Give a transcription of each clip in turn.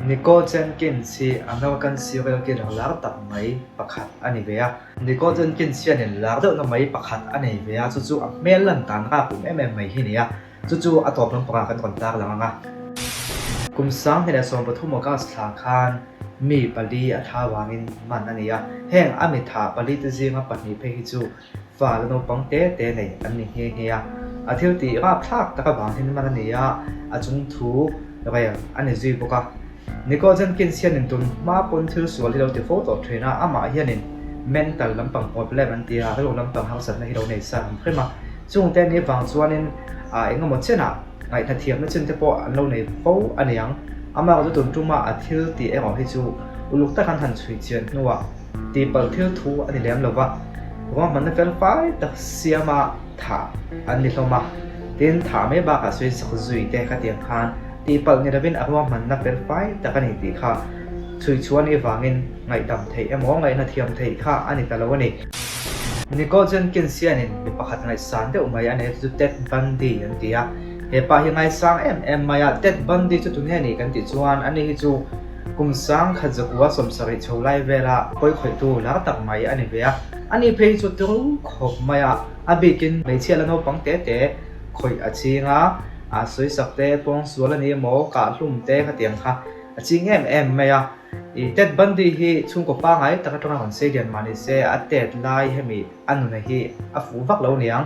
Nicole Jenkins hi American serial killer lar tak mai pakhat a ni ve a. Nicole Jenkins hianin lar deuhna mai pakhat a nei ve a, chu chu a hmel lan dan rapawm em em mai hi a ni a. Chu chu a tawp lampangah kan rawn tarlang ang a. Kum 2013 August thla khan mi pali a thla vangin man a ni a. Heng a mi tha pali te zinga pahnih phei hi chu fa la naupang te te nei an ni nghe nghe a. A thil tih rapthlak tak avangin man a ni a, a chung thu rel a ni zui bawk a. Nicole Jenkins hianin tun hma pawn thil sual hi lo ti fo tawh thin a, amah hianin mental lampang problem an ti a, rilru lampang harsatna hi lo nei sa ang hrim a. Chungte ni vang chuanin eng emaw chenah ngaihna thiamna chin te pawh an lo nei fo a ni ang. Amah chu tun tuma a thil tih erawh hi chu uluk tak an han chhui chian hnuah tihpalh thil thu a ni lem lo va, ruahmanna fel fai tak siama thah an ni hlawm a. Tin, thah mai bakah sawi zak zui te kha tiang khan tihpalh ni lovin a ruahmanna fel fai tak a ni tih kha chhui chhuah a nih vangin ngaihdam theih emaw ngaihna thiam theih kha a ni ta lo a ni. Nicole Jenkins hianin mi pakhat ngaihsan deuh mai a nei chu Ted Bundy an ti a, he pa hi ngaisang em em mai a, Ted Bundy chu tunge ni kan tih chuan ani hi chu kum 1970 chho lai vela pawi khawihtu lar tak mai a ni ve a, ani phei hi chu turu khawp mai a, a bikin hmeichhia la naupang te te khawih a ching a, a sawisak te pawngsual a ni emaw kahhlum te khatiang kha a ching em em mai a. I Ted Bundy hi chhungkaw pangngai tak atanga rawn sei lian mah ni se, a tet lai hemi a nuna hi a fuh vak lo niang.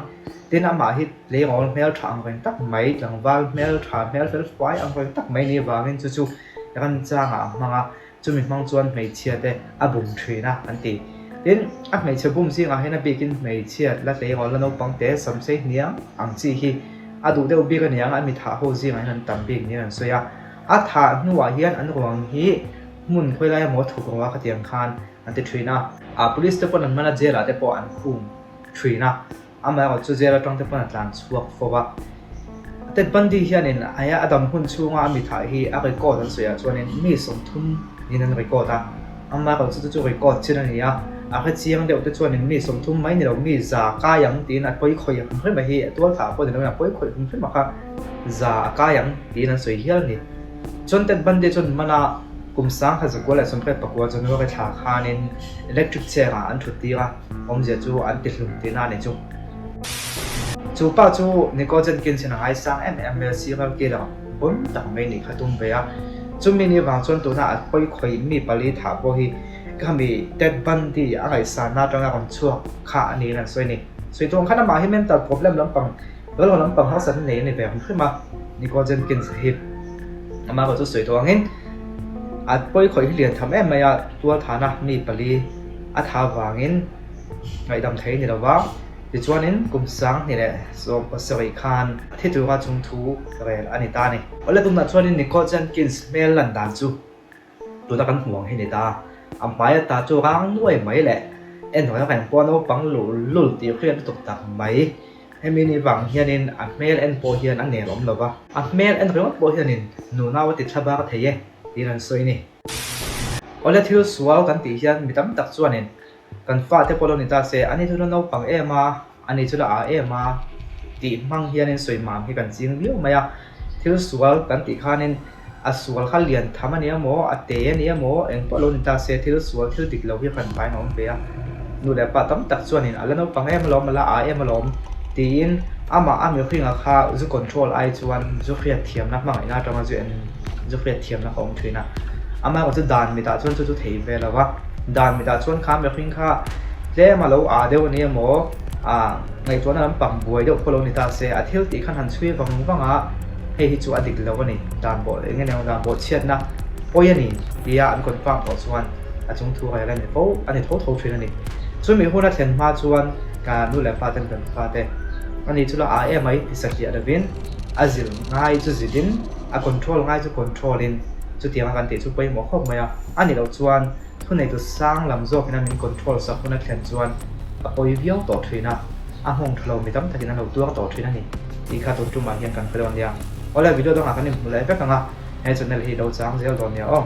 Tin, amah hi tleirawl hmeltha ang reng tak mai, tlangval hmeltha hmel fel fai ang reng tak mai ni vangin chu chu remchangah a hmang a, chumi hmang chuan hmeichhia te a bum thin a an ti. Tin, a hmeichhe bum zingah hian a bikin hmeichhia la tleirawl la naupang te samsei hniang ang chi hi a duh deuh bik aniang, a mithah ho zingah hian an tam bik niin an sawi a. A thah hnuah hian an ruang hi hmun khawi lai emaw thuk ruah khatiang khan an ti thin a. A police te pawn an man a, jail ah te pawh an khum thin a, amaherawh chu jail atang te pawn a tlan chhuak fo va. Ted Bundy hianin aia a dam hun chhunga a mi thah hi a record an sawi ah chuanin mi 30 niin an record a, amaherawh chu chu chu record chin a ni a, a hre chiang deuh te chuanin mi 30 mai ni lo mi za kai ang tiin a pawi khawih ang hrim a hi, a tual thah pawh ni loin a pawi khawih ang hrim a kha. Za a kai ang tiin an sawi hial a ni. Chuan Ted Bundy chuan mana kum 1989 January thla khanin electric chair ah an thut tir a, awmzia chu an ti hlum tihna a ni chu. Chu pa chu Nicole Jenkins in a ngaisang em em mai a, serial killer bon tak mai nih kha tum ve a. Chumi ni vang chuan tuna a pawi khawih mi pali thah pawh hi khami Ted Bundy a ngaihsanna atanga rawn chhuak kha a niin an sawi a ni. Sawi tuang khan amah hi mental problem lampang Lalhaw lampang harsatna nei a ni ve ang hrim a, Nicole Jenkins hi amah erawh chu sawi tawh angin a pawi khawih hi lian tham em mai a, tualthana mi pali a tha vangin ngaihdam thei a ni lo va, tichuanin kum 2017 khan thi tura chung thu rel a ni ta a ni. Awle tunah chuanin Nicole Jenkins hmel lan dan chu Tuna kan hmuh ang hi ni ta, a hmai ata chu rang nuai mai leh en reng reng pawh naupang luh lul tih hriat lutuk tak mai. Hemi ni vang hianin a hmel en pawh hian a nel awm lo va, a hmel en ringawt pawh hianin nunau a ti thla bar thei e tiin an sawi ni. Awle thil sual kan tih hian mi tam tak chuanin kan fate pawh lo ni ta se, ani chu la naupang em a, A ni chu la a em a tih hmang hianin sawi mam hi kan ching viau mai a, thil sual kan tih khanin a sual kha lian tham a nia maw, a te a nia maw, eng pawh lo ni ta se thil sual thil dik lo hi kan vain a awm ve a, nu leh pa tam tak chuanin a la naupang em alawm, a la a em alawm tiin amah a mihringa kha zu control ai chuan zu hriat thiamna hmangaihna atanga zu en zu hriat thiamna kha awm thin a, amaherawhchu dan mitah chuan chu chu thei ve lo va, dan mitah chuan kha mihring kha Tlem a lo aa deuh a ni emaw, ah ngaihtuahna lampang buai deuh pawh lo ni ta se, a thil tih khan han chhui vang vang a, hei hi chu a dik lo a ni, dan bawh eng nge dan bawh chhiatna pawi a ni tia an confirm tawh chuan a chung thu rel a ni fo a ni tho tho thin a ni. Chumi hun a thlen hma chuan ka nu leh pa ten kan fate a ni chu la aa em mai ti satliah lovin a zil ngai chu zilin a control ngai chu control in chutianga kan tih chu pawimawh khawp mai a, a nih loh chuan Thuneitu sang lam zawkin a min control sak hun a thlen chuan a pawi viau tawh thin a, a nghawng tha lo mi tam takin an lo tuar tawh thin a ni tih kha tun tumah hian kan hre dawn nia. Awle video dangah kan inhmu leh vek ang a, he channel hi lo chang zel dawn nia aw.